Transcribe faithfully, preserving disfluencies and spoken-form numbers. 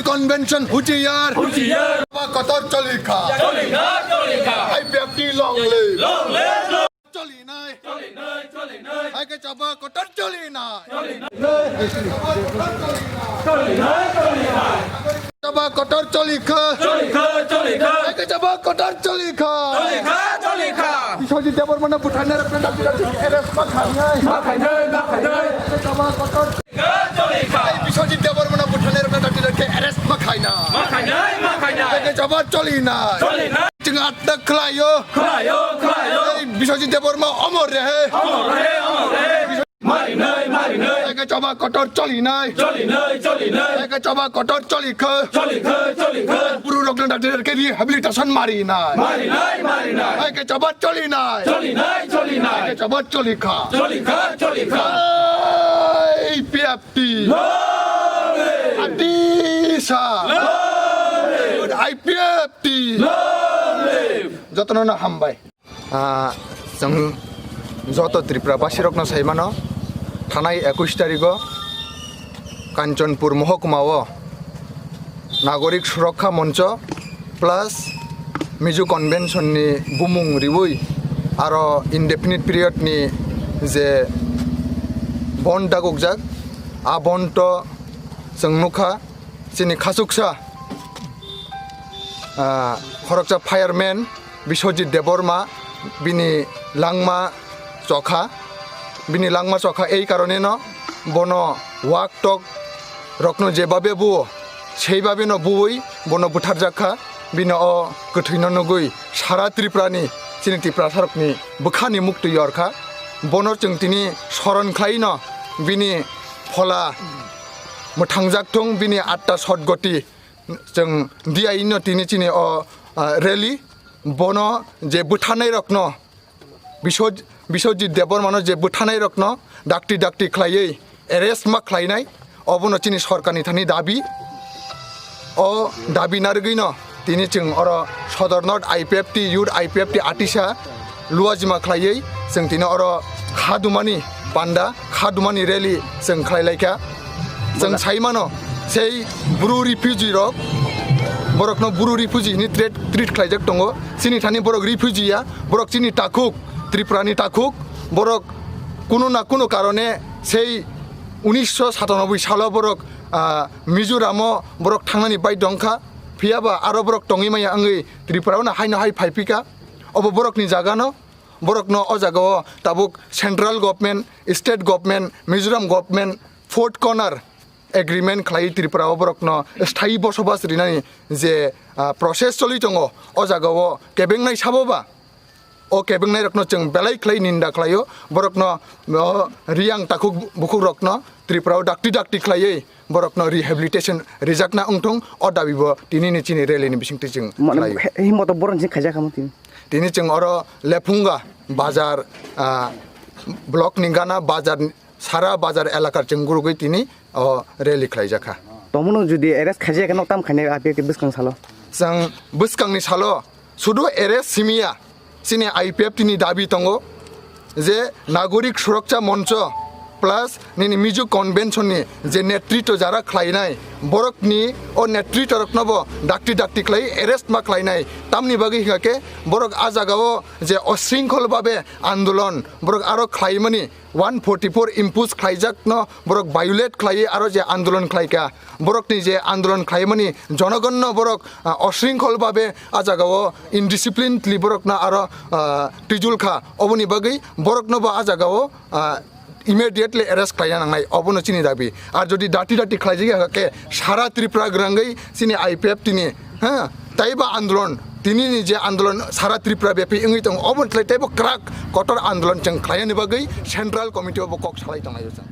Convention huchiyar. Huchiyar. Chaba kotor cholikha. Cholikha, cholikha. I P F T long live. Long live, long Cholinai. Cholinai, cholinai. Hai khe chaba kotor cholinai. Cholinai, cholinai. Chaba kotor cholikha. Cholikha, cholikha. Hai khe chaba kotor cholikha. Cholikha, cholikha. Biswajit Debbarmano butharnai rokno dakti dakti arrest ma khainai. Ma khainai, ma khainai. Hai khe chaba kotor Biswajit Debbarmano butharnai rokno dakti dakti arrest ma khaina. Ma khainai, ma khainai. Hai khe chaba cholinai. Cholinai. Chwng atta khlaio. Khlaio, khlaio. Ei Biswajit Debbarma omor rehe. Omor rehe, omor rehe. Marinai, marinai. Hai khe chaba kotor cholinai. Cholinai, cholinai. Hai khe chaba kotor cholikha. Cholikha, cholikha. Buru rokno dakti dakti rehabilitation marinai. Marinai, marinai. Hai khe chaba cholinai. Cholinai, cholinai. Hai khe chaba cholikha. Cholikha, cholikha. Hai, P F T. Long live! Atisa! Long live! I P F T! Long live! Jotono no hambai. Ah, chwng joto Tripura basirokno saimano, thanai ekush tarigo Kanchanpur mohokuma o Nagorik Surakkha Moncho plus Mizo Convention ni bumung riwi aro indefinite period ni je bond dagokjak, a bond to chwng nukha chini khachuksa, ah, khoroksa fireman Biswajit Debbarma bini langma chokha, bini langma chokha ei karoneno bono wak tok rokno jebabe buo, seibabe no buwi bono butharjak kha. Bini o kwthwino nugwi sara Tripura ni chini Tiprasa rokni bwkhani muktwi yor kha. Bono chwng tini soron khlaino bini phola mwthangjak thung, bini atta sotgoti chwng diyaino tini chini o, ah, rally. Bono je bwtharnai rokno Biswaj-, Biswajit Debbarmano je bwtharnai rokno dakti dakti khlaiwi arrest ma khlainai, obono chini sorkarni thani dabi. O dabi narwgwino tini chwng oro Sodor North I P F T, Youth I P F T Atisa luajima khlaiwi chwng tini oro khadumani panda, khadumani rally chwng khlai laikha. Chwng saimano sei Bru refugee rok, borokno Bru refugee hwnwi treat, treat khlaijak tongo. Chini thani borok refugee ya, borok chini takhuk, Tripura ni takhuk, borok kunu na kunu karone sei unisho satanoboi salo borok, ah, Mizoramo borok thangnani bai dongkha, phiyaba aro borok tongwi maya wngwi Tripura o no haino hai phaiphika. Obo borokni jagano, borokno o jagao tabuk central government, state government, Mizoram government, fourth corner agreement khlai Tripura o borokno sthayi bosobas rinani je, ah, process choli tongo, o jagao kebengnai sabo ba, o kebengnai rokno chwng belai khlai ninda khlaio, borokno, o, riyang takhuk bukhuk rokno Tripura o dakti dakti khlaiwi borokno rehabilitation rijakna wngthung, o dabibo tinini chini rally ni bisingtwi chwng khlaio. Himmoto borok jing khaijak kha tini. Tini chwng oro Lephunga bazar, ah, block ni gana bazar, sara bazar elakar chwng gurugwi tini o rally khlaijakha. Tomono jodi arrest khaijak no tam khainai api ke bwskang salo. Chwng bwskangni salo sudu arrest simiya chini I P F T ni dabi tongo je Nagorik Surakkha Moncho plus nini Mizo Convention ni je netritwo jara khlainai borokni o netritwo rokno bo dakti dakti khlai arrest ma khlainai tamni bagwi hingkha khe borok a jagao je osringkhol babe andolon borok aro khlaimani one forty-four impose khlaijakno borok violate khlaiwi aro je andolon khlaikha, borokni je andolon khlaimani jonogonno borok, ah, osringkhol babe a jagao indisciplinedly borokno aro, ah, twijul kha, oboni bagwi borokno bo a jagao, ah, immediately arrest khlaina nangnai, obono chini dabi. Ar jodi dati dati khlaijak khe sara Tripura gwrangwi chini I P F T ni, ha, taiba andolon, tinini je andolon sara Tripura byapi wngwi tongo, obo thlai taibo kwrak kotor andolon chwng khlainani bagwi Central Committee o bo kok salai tonglaio chwng.